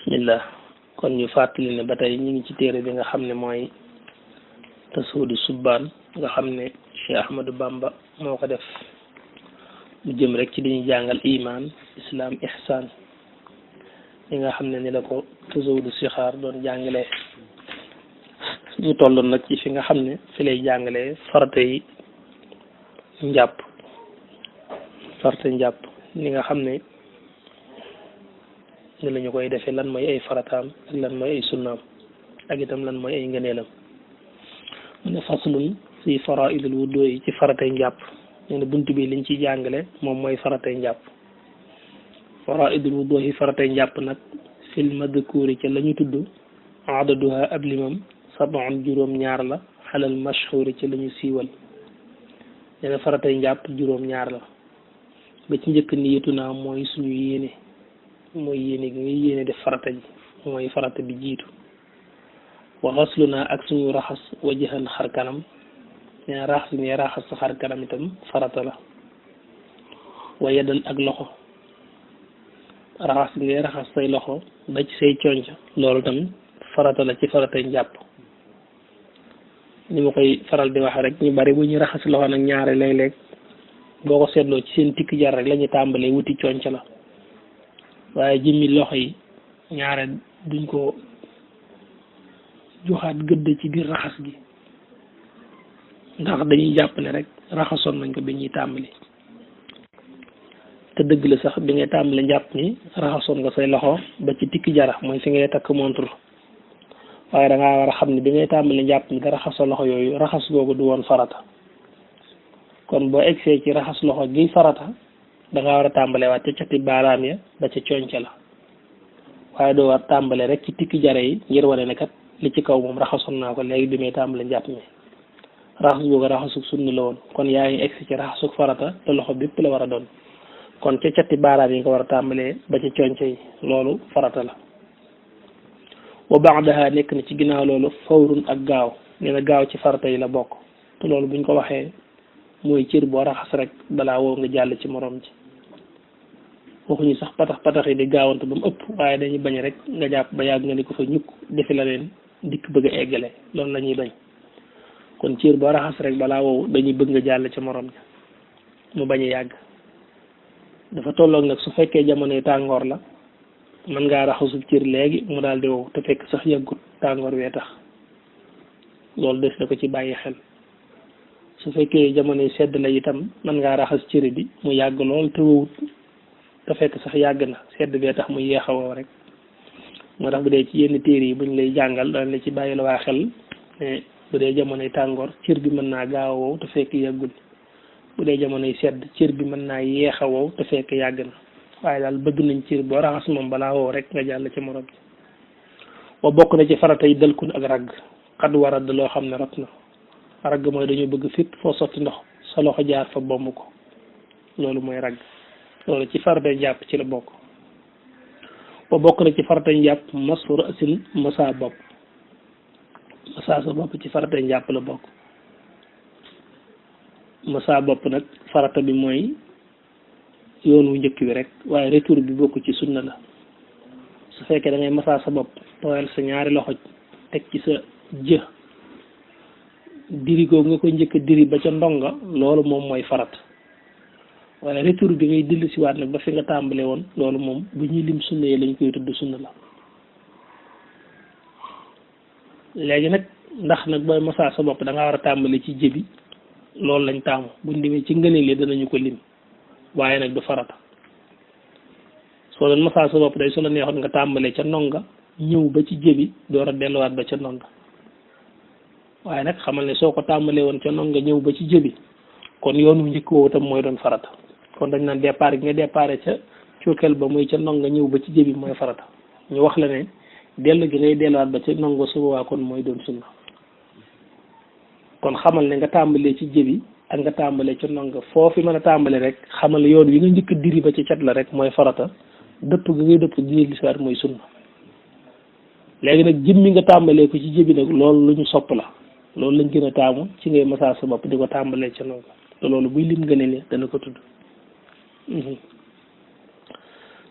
bismillah kon ñu fàttali ne ba tey ñu ngi ci téere bi nga xam ne mooy Tasuudu Subbaan nga xam ne Cheikh Ahmadou Bamba moo ko def mu jëm rek ci li ñuy jàngal iman islam ihsan li nga xam ne ni la ko Tazawudu Sixaar doon jàngalee ñu tolloon nag ci fi nga xam ne fi lay jàngalee farata yi njàpp li nga xam ne ni la ñu koy defee lan mooy ay farataam ak lan mooy ay sunnaam ak itam lan mooy ay ngëneelam mu ne faslun fi faraidul wudu yi ci faratay njàpp nee na bunt bi liñ ciy jàngale moom mooy faratay njàpp faraidul wudu yi faratay njàpp nag fil madkuuri ca la ñu tudd adaduha ab limam sab'un juróom-ñaar la xalal mashhuri ca la ñu siiwal nee na faratay njàpp juróom-ñaar la ba ci njëkk niyatu naa mooy suñu yéene mooy yéene gi ngay yéene def farata ji mooy farata bi jiitu wa xaslu naa ak suñu raxas wajahan xar kanam nee na raxas bi raxas sa xar kanam itam farata la wa yadan ak loxo raxas bi ngay raxas say loxo ba ci say conc loolu tam farata la ci faratay njàpp ni ma koy faral di wax rek ñu bari bu ñu raxas loxo nag ñaare léeg-léeg boo ko seetloo ci seen tikki jar rek la ñu tàmbalee wuti conc la waaye jëmmi loxo yi ñaare duñ ko joxaat gëdd ci biir raxas gi ndax dañuy jàpp ne rek raxasoon nañ ko bi ñuy tàmbali te dëgg la sax bi ngay tàmbali njàpp ni raxasoon nga say loxo ba ci tikki jara mooy fi ngay takk montre waaye da ngaa war a xam ne bi ngay tàmbali njàpp ni nga raxasoo loxo yooyu raxas googu du woon farata kon boo egsee ci raxas loxo gi farata da ngaa war a tàmbale waat ca cati baaraam ya ba ca conca la waaye doo war tàmbale rek ci tikki jare yi ngir wane ne kat li ci kaw moom raxasoon naa ko léegi bi may tàmbale njàpp mi raxas googu raxasug sunna la woon kon yaa ngi egsi ci raxasug farata te loxo bépp la war a doon kon ca cati baaraam yi nga war a tàmbalee ba ca conca yi loolu farata la wa ba'daha nekk na ci ginnaaw loolu fawrun ak gaaw nee na gaaw ci farata yi la bokk te loolu buñ ko waxee mooy cër boo raxas rek balaa woo nga jàll ci morom ji waxuñu sax patax yi di gaawante ba mu ëpp waaye dañuy bañ rek nga jàpp ba yàgg nga ni ko fa ñukk defi la leen dikk bëgg a eggale loolu la ñuy bañ kon cër boo raxas rek balaa wow dañuy bëgg nga jàll ci morom ji mu bañ a yàgg dafa tolloog nag su fekkee jamonoy tàngoor la mën ngaa raxasub cër léegi mu daal di wow te fekk sax yàggut tàngoor wee tax loolu des na ko ci bàyyi xel su fekkee jamonoy sedd la itam mën ngaa raxas cër bi mu yàgg lool te wowut te fekk sax yàgg na sedd bee tax mu yeex a wow rek moo tax bu dee ci yenn téere yi buñ lay jàngal daan la ci bàyyi la waa xel ne bu dee jamonoy tàngoor cër bi mën naa gaaw a wow te fekk yàggul bu dee jamonoy sedd cër bi mën naa yeex a wow te fekk yàgg na waaye daal bëgg nañ cër boo raxas moom balaa wow rek nga jàll ci morom bi wa bokk na ci farata yi dëlkun ak ragg xad warad loo xam ne rot na ragg mooy dañoo bëgg fépp foo sotti ndox sa loxo jaar fa bomb ko loolu mooy ragg loolu ci faratay njàpp ci la bokk ba bokk na ci faratay njàpp masu rasin masa bopp masa sa bopp ci faratay njàpp la bokk masa bopp nag farata bi mooy yoon wu njëkk wi rek waaye retour bi bokk ci sunna la su fekkee da ngay masa sa bopp tooyal sa ñaari loxo teg ci sa jë diri googu nga koy njëkk a diri ba ca ndonga loolu moom mooy farat waaye retour bi ngay dellu si waat nag ba fi nga tàmbale woon loolu moom bu ñuy lim sunna yi lañ koy tudd sunna la léegi nag ndax nag booy masaa sa bopp da nga war a tàmbale ci jëbi loolu lañ taamu buñ demee ci ngëneel yi danañu ko lim waaye nag du farata soo doon masaa sa bopp day su la neexoon nga tàmbale ca ndonga ñëw ba ci jëbi door a delluwaat ba ca ndonga waaye nag xamal ne soo ko tàmbalee woon ca ndonga ñëw ba ci jëbi kon yoonu njëkk woowu tam mooy doon farata kon dañ naan départ gi nga départ ca cuukeel ba muy ca ndonga ñëw ba ci jëbi mooy farata ñu wax la ne dellu gi ngay delluwaat ba ca ndonga su boobaa kon mooy doon sunna kon xamal ne nga tàmbalee ci jëbi ak nga tàmbalee ca ndonga foofu mën a tàmbale rek xamal yoon wi nga njëkk diri ba ci cat la rek mooy farata dëpp gi ngay dëpp di lisaat mooy sunna léegi nag jëmmi nga tàmbalee ko ci jëbi nag loolu lu ñu sopp la loolu lañ gën a taamu ci ngay masaa sa bopp di ko tàmbalee ca ndonga te loolu buy lim nga ne ni dana ko tudd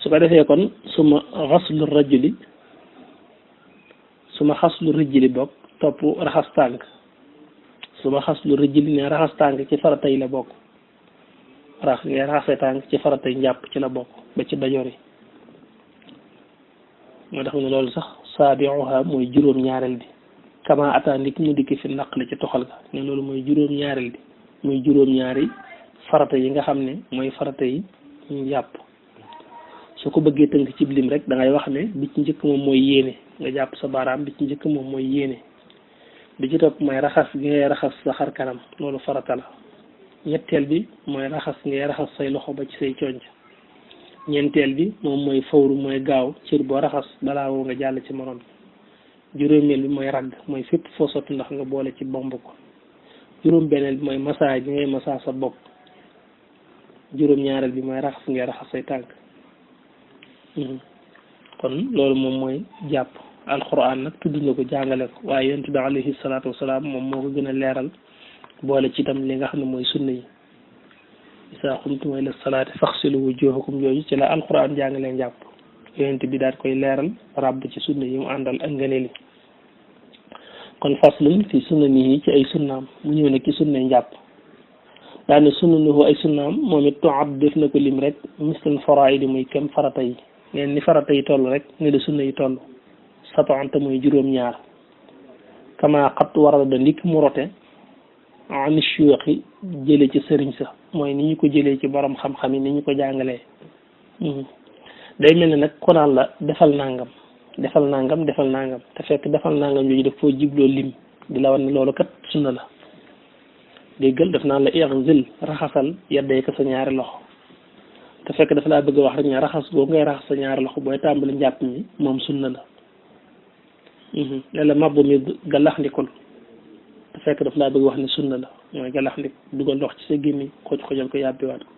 su ko defee kon suma xaslu rajuli su ma xas lu rijli bokk topp raxas tànk su ma xas lu rijli ne raxas tànk ci farata yi la bokk ngay raxase tànk ci farata yi njàpp ci la bokk ba ci dajoor yi moo tax mu ne loolu sax saabiuha mooy juróom-ñaareel bi kama ata ndik mu dikki fi naqli ci toxal ga ne loolu mooy juróom-ñaareel bi muy juróom-ñaari farata yi nga xam ne mooy farata yi njàpp su ko bëggee tënk ci lim rek da ngay wax ne bi ci njëkk moom mooy yéene nga jàpp sa baaraam bi ci njëkk moom mooy yéene bi ci topp mooy raxas gi ngay raxas sa xar kanam loolu farata la ñetteel bi mooy raxas ngay raxas say loxo ba ci say conc ñeenteel bi moom mooy fawru mooy gaaw cër boo raxas balaa woo nga jàll ci morom juróomeel bi mooy ragg mooy fépp foo sotti ndax nga boole ci bomb ko juróom-benneel bi mooy masaa gi ngay masaa sa bopp juróom-ñaareel bi mooy raxas ngay raxas say tànk kon loolu moom mooy jàpp alquran nag tudd na ko jàngale ko waaye yonent bi alayhi salaatu wasalaam moom moo ko gën a leeral boole ci itam li nga xam ne mooy sunna yi isaa xumtum ila salaati faxsilu wujuhakum yooyu ci la alquran jàngalee njàpp yonent bi daal koy leeral ràbb ci sunna yi mu àndal ak ngëneel yi kon faslun fi sunanihi ci ay sunnaam mu ñëw nag ci sunnay njàpp daane sunnanuhu ay sunnaam moom it tuad def na ko lim rek mislan faraidi muy kem farata yi neen ni farata yi toll rek ni la sunna yi toll sab'anta muy juróom-ñaar kama xat warada da ndik mu rote an shuyuxi jële ci sëriñ sa mooy ni ñu ko jëlee ci borom xam-xam yi ni ñu ko jàngalee day mel ne nag ku naan la defal nangam te fekk defal nangam yooyu daf foo jibloo lim di la wan ne loolu kat sunna la déggal daf naan la ixzil raxasal yadday ko sa ñaari loxo te fekk dafa laa bëgg a wax rek ne raxas boobu ngay raxas sa ñaari loxo booy tàmbali njàpp mi moom sunna la léeg-la mabbu mi galaxndikul te fekk daf laa bëgg wax ne sunna la mooy galaxndik dugal ndox ci sa gémmiñ xoj-xojal ko yàbbiwaat ko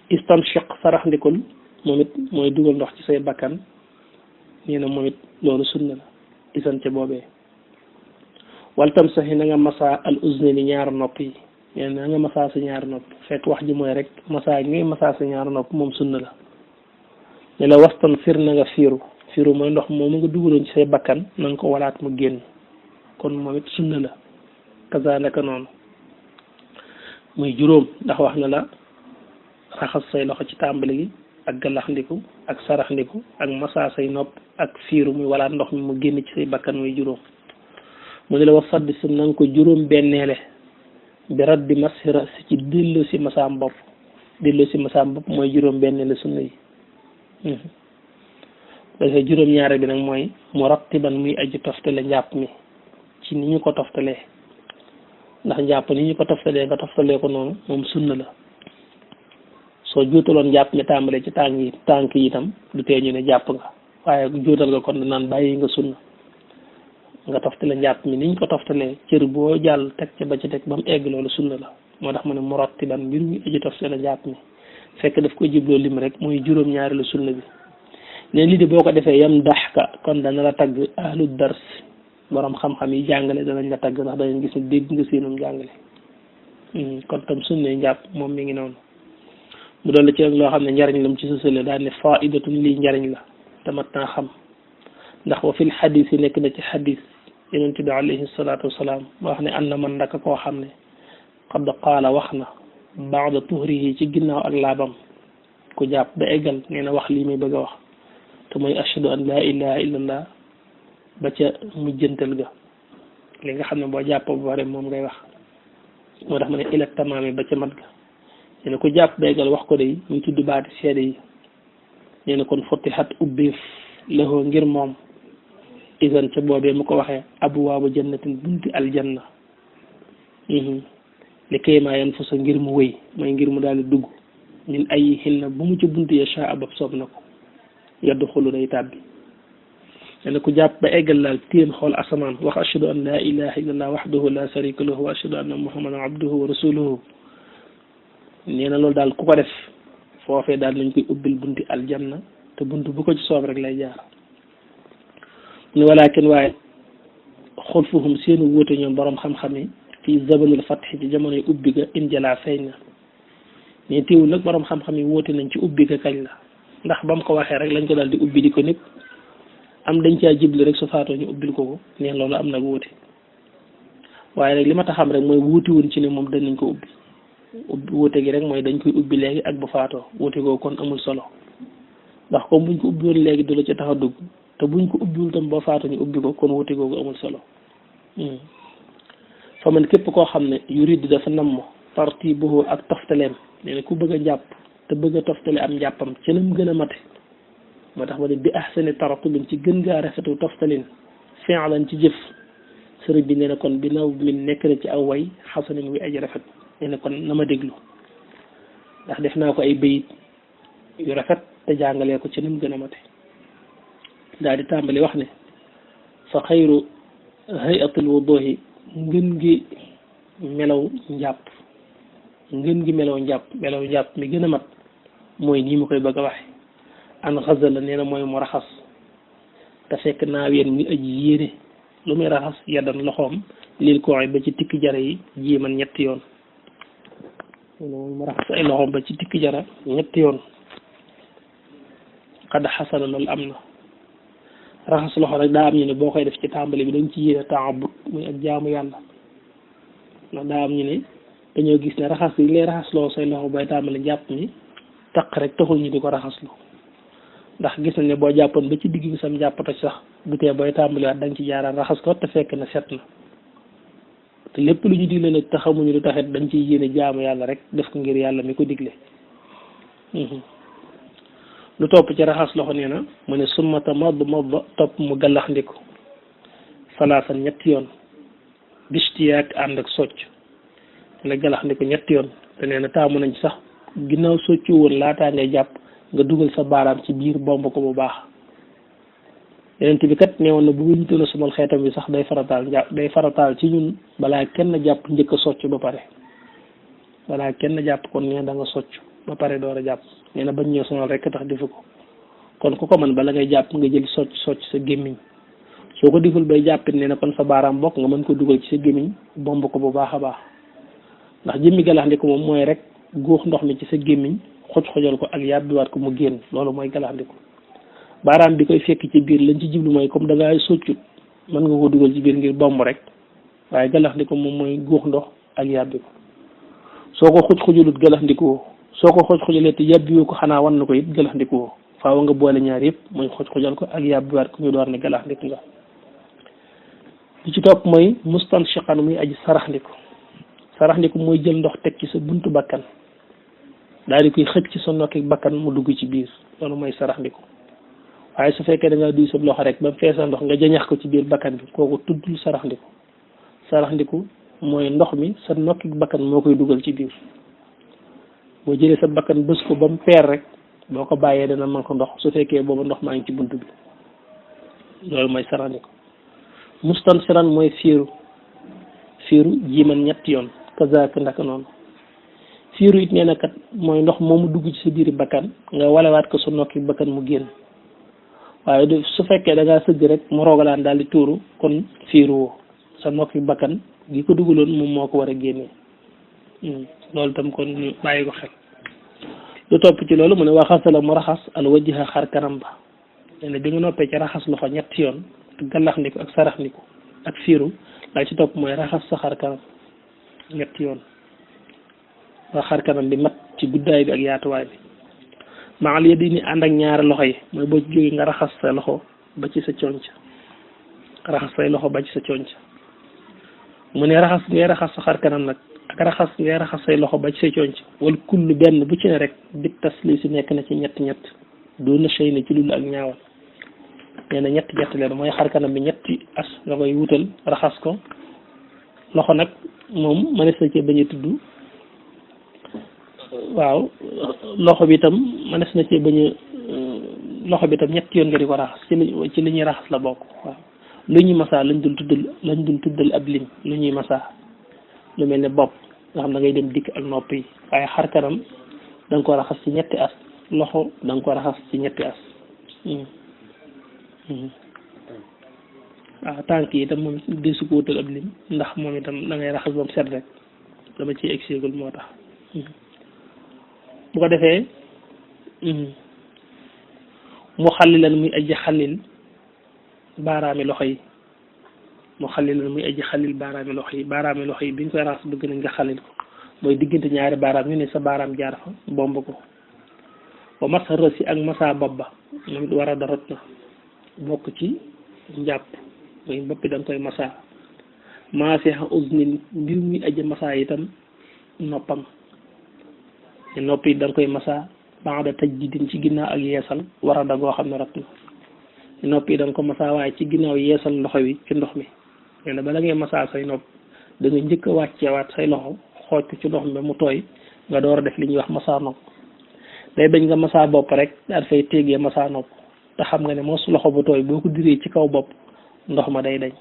istanshiq saraxndikul moom it mooy dugal ndox ci say bakkan nee na moom it loolu sunna la isan ca boobee wal tam sax yi na nga masa al uzni ni ñaari nopp yi nee na nga masa sa ñaari nopp fekk wax ji mooy rek masa ngay masa sa ñaari nopp moom sunna la ne la wastan fir na nga fiiru mooy ndox moom nga dugaloon ci say bakkan na nga ko walaat mu génn kon moom it sunna la kaza naka noonu muy juróom ndax wax na la raxas say loxo ci tàmbali gi ak galaxndiku ak saraxndiku ak masa say nopp ak fiiru muy walaat ndox mi mu génn ci say bakkan muy juróom mu ne la wa fadd si na nga ko juróom benneele bi raddi masira si ci delloo si masaam bopp mooy juróom benneele sunna yi dafay juróom ñaare bi nag mooy mu rattiban muy aji toftale njàpp mi ci ni ñu ko toftalee ndax njàpp ni ñu ko toftalee nga toftalee ko noonu moom sunna la soo juutaloon njàpp mi tàmbalee ci tànk yi itam du tee ñu ne jàpp nga waaye juutal nga kon naan bàyyi nga sunna nga toftale njàpp mi niñ ko toftalee cër boo jàll teg ca ba ci teg ba mu egg loolu sunna la moo tax mu ne mu rattiban mbir muy aji toftale njàpp mi fekk daf ko jibloo lim rek mooy juróom-ñaari la sunna bi ne lii de boo ko defee yam dax ka kon dana la tagg ahlu dars borom xam-xam yi jàngale danañ la tagg ndax danañ gis ne dégg nga seenum jàngale kon tam sunna njàpp moom mi ngi noonu mu doon la ci rek loo xam ne njariñ lam ci sosale daal ne faidatun lii njariñ la tamat naa xam ndax wa fil xadis yi nekk na ci xadis yonent bi alayhi salaatu wasalaam wax ne an na man ndaka koo xam ne qad qaala wax na baada tuhrihi ci ginnaaw ak laabam ku jàpp ba eggal nee na wax lii may bëgg a wax te mooy ashhadu an laa ilaha illallah ba ca mujjantal ga li nga xam ne boo jàppoo ba pare moom ngay wax moo tax ma ne ila tamaami ba ca mat ga nee na ku jàpp ba eggal wax ko de muy tudd baati seede yi nee na kon futihat ubbeef lahu ngir moom isan ca boobee mu ko waxee abwaabu jannatin bunti aljanna li kay maa yan fu sa ngir mu wëy mooy ngir mu daal di dugg min ay hinna bu mu ci bunti ya sha abab soob na ko yaddu xulu day tàbbi nee na ku jàpp ba eggal laal téen xool asamaan wax ashhadu an laa ilaha illallah wahdahu la sharika lahu wa ashhadu anna muhammadan abduhu wa rasuluhu nee na loolu daal ku ko def foofee daal nañ koy ubbil bunti aljanna te bunt bu ko ci soob rek lay jaar ne walakin waaye xulfuhum seenu wuute ñoom borom xam-xam yi fii zamanul fatxi ci jamonoy ubbi ga injala feeñ na mais teewul nag borom xam-xam yi wuute nañ ci ubbi ga kañ la ndax ba mu ko waxee rek lañ ko daal di ubbi di ko nekk am dañ caa jibli rek su faatoo ñu ubbil ko neen loolu am nag wuute waaye nag li ma tax xam rek mooy wuuti woon ci ne moom danañ ko ubbi wuute gi rek mooy dañ koy ubbi léegi ak bu faatoo wuute googu kon amul solo ndax comme buñ ko ubbi woon léegi du la ci tax a dugg te buñ ko ubbiwul tam boo faatoo ñu ubbi ko kon wuute googu amul solo fa man képp koo xam ne yurid dafa namm parti boobu ak toftaleem nee na ku bëgg a jàpp te bëgg a toftale am njàppam ci nam gën a mate moo tax ba ne bi ahsani taratubin ci gën gaa rafetu toftalin fi'lan ci jëf sëriñ bi nee na kon bi naw min nekk na ci aw way xasanin wi aji rafet nee na kon na ma déglu ndax def naa ko ay bayit yu rafet te jàngalee ko ci nam gën a mate daal di tàmbali wax ne fa xayru hayatul wuduhi ngën gi melaw njàpp melaw njàpp mi gën a mat mooy nii ma koy bëgg a waxe an xasala nee na mooy mu raxas te fekk naaween mi aji yéene lu muy raxas yaddan loxoom lil kooy ba ci tikki jara yi jiiman ñetti yoon mooy mu raxas ay loxoom ba ci tikki jara ñetti yoon xad xasala loolu am na raxas loxo rek daa am ñu ne boo koy def ci tàmbali bi dañ ci yéene taabut muy ak jaamu yàlla ndax daa am ñu ne dañoo gis ne raxas yi lay raxas loo say loxo bay tàmbali jàpp ni taq rek taxul ñu di ko raxaslu ndax gis nañ ne boo jàppoon ba ci digg bi sam jàppata sax du tee booy tàmbaliwaat da nga ci jaaraan raxas ko te fekk na set na te lépp lu ñu digle nag te xamuñu lu taxit dañ ciy yéene jaamu yàlla rek def ko ngir yàlla mi ko digle lu topp ci raxas loxo nee na mu ne summata modd topp mu gallax ndiku salaasan ñetti yoon bistiyaak ànd ak socc la gallax ndiku ñetti yoon te nee na taamu nañ sax ginnaaw soccu woon laataa ngay jàpp nga dugal sa baaraam ci biir bomb ko bu baax yeneen bi kat neewoon na bu ñu tëla sumal xeetam bi sax day farataal ci ñun balaa kenn jàpp njëkk a socc ba pare balaa kenn jàpp kon nee da nga socc ba pare door a jàpp nee na bañ ñëw sonal rek tax defu ko kon ku ko man bala ngay jàpp nga jël socc sa gémmiñ soo ko deful bay jàppit nee na kon sa baaraam bokk nga mën ko dugal ci sa gémmiñ bomb ko bu baax a baax ndax jëmmi galax ndiku moom mooy rek góox ndox mi ci sa gémmiñ xoj-xojal ko ak yàbbiwaat ko mu génn loolu mooy galax ndiku baaraam bi koy fekk ci biir lañ ci jiblu mooy comme da ngaa soccut mën nga ko dugal ci biir ngir bomb rek waaye galax ndiku moom mooy góox ndox ak yàbbi ko soo ko xoj-xojalut galax ndiku soo ko xoj-xojalee te yàbbiwoo ko xanaa wan na ko it galax ndiku woo faaw nga boole ñaar yëpp mooy xoj-xojal ko ak yàbbiwaat ko ñu door ne galax ndiku nga li ci topp mooy mustanshiqan muy aji sarax ndiku mooy jël ndox teg ci sa buntu bakkan daal di koy xëcc ci sa nokki bakkan mu dugg ci biir loolu mooy sarax ndiku waaye su fekkee da ngaa duy sa loxo rek ba feesal ndox nga jañax ko ci biir bakkan bi kooku tuddul sarax ndiku mooy ndox mi sa nokki bakkan moo koy dugal ci biir boo jëlee sa bakkan bës ko ba mu peer rek boo ko bàyyee dana man ko ndox su fekkee boobu ndox maa ngi ci buntu bi loolu mooy sarax ndiku mustansiran mooy fiiru jiiman ñetti yoon kazaak ndaka noonu fiiru it nee na kat mooy ndox moomu dugg ci sa biiri bakkan nga walewaat ko sa nokki bakkan mu génn waaye su fekkee da ngaa sëgg rek mu rogalaan daal di tuuru kon fiiru woo sa nokki bakkan gi ko dugaloon moom moo ko war a génnee loolu tam kon ñu bàyyi ko xel lu topp ci loolu mu ne waxasala mu raxas al wajha xar kanam ba nee na bi nga noppee ci raxas loxo ñetti yoon ak gallax ndiku ak sarax ndiku ak fiiru laa ci topp mooy raxas sa xar kanam ñetti yoon ba xar kanam bi mat ci guddaay bi ak yaatuwaay bi maal yadi ni ànd ak ñaari loxo yi mooy boo ci jógee nga raxas sa loxo ba ci sa conc raxas say loxo ba ci sa conc mu ne raxas ngay raxas sa xar kanam nag ak raxas ngay raxas say loxo ba ci sa conc wala kullu benn bu ci ne rek bit tas li si nekk na ci ñett doon na sëy na ci lul ak ñaawal nee na ñett leen mooy xar kanam bi ñetti as nga koy wutal raxas ko loxo nag moom mënees na cee bañ a tudd waaw loxo bi itam mënees na cee bañ a loxo bi itam ñetti yoon nga di ko raxas ci li ñuy raxas la bokk waaw lu ñuy masaa lañ dul tuddal ab lim lu ñuy masaa lu mel ne bopp nga xam da ngay dem dikk ak nopp yi waaye xar kanam da nga ko raxas ci ñetti as loxo da nga ko raxas ci ñetti as waaw tànk yi itam moom desu ko wutal ab lim ndax moom itam da ngay raxas ba mu set rek dama ciy exégul moo tax bu ko defee mu xallilan muy aji xallil baaraami loxo yi mu xalil muy aji xalil baaraami loxo yi bi nga koy raxas bëgg nañ nga xalil ko mooy diggante ñaari baaraam ñu ne sa baaraam jaar fa bomb ko ba masa rësi ak masa bopp ba moom it war a darot na bokk ci njàpp mooy bopp bi da nga koy masa maasiha uznil mbir muy aji masa itam noppam nopp yi da nga koy masa ba'da tajdidin ci ginnaaw ak yeesal war a da goo xam ne rot na nopp yi da nga ko masa waaye ci ginnaaw yeesal loxo wi ci ndox mi nee na bala ngay masa say nopp da nga njëkk a wàcceewaat say loxo xooj ko ci ndox mi ba mu tooy nga door a def li ñuy wax masa nopp day bañ nga masa bopp rek daal fay téegee masa nopp te xam nga ne mos loxo bu tooy boo ko diree ci kaw bopp ndox ma day dañ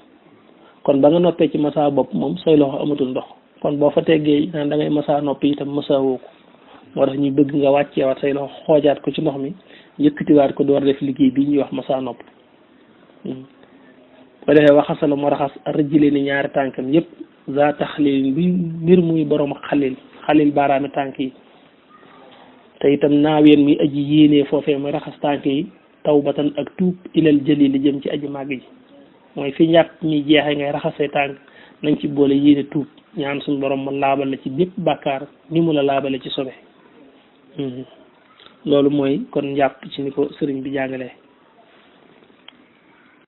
kon ba nga noppee ci masa bopp moom say loxo amatul ndox kon boo fa teggee naan da ngay masa nopp itam masa woo ko moo tax ñuy bëgg nga wàcceewaat say loxo xoojaat ko ci ndox mi yëkkatiwaat ko door def liggéey bii ñuy wax masa nopp ko defee waxasala mu raxas rëjjile ni ñaari tànkam yëpp za taxlil bi mbir muy borom xalil baaraami tànk yi te itam naaween mi aji yéenee foofee mooy raxas tànk yi tawbatan ak tuub ilal jëli li jëm ci aji màgg ji mooy fi njàpp mi jeexee ngay raxasee tànk nañ ci boole yéene tuub ñaan suñu borom ma laabal la ci bépp bàkkaar ni mu la laabale ci sobe loolu mooy kon njàpp ci ni ko sëriñ bi jàngalee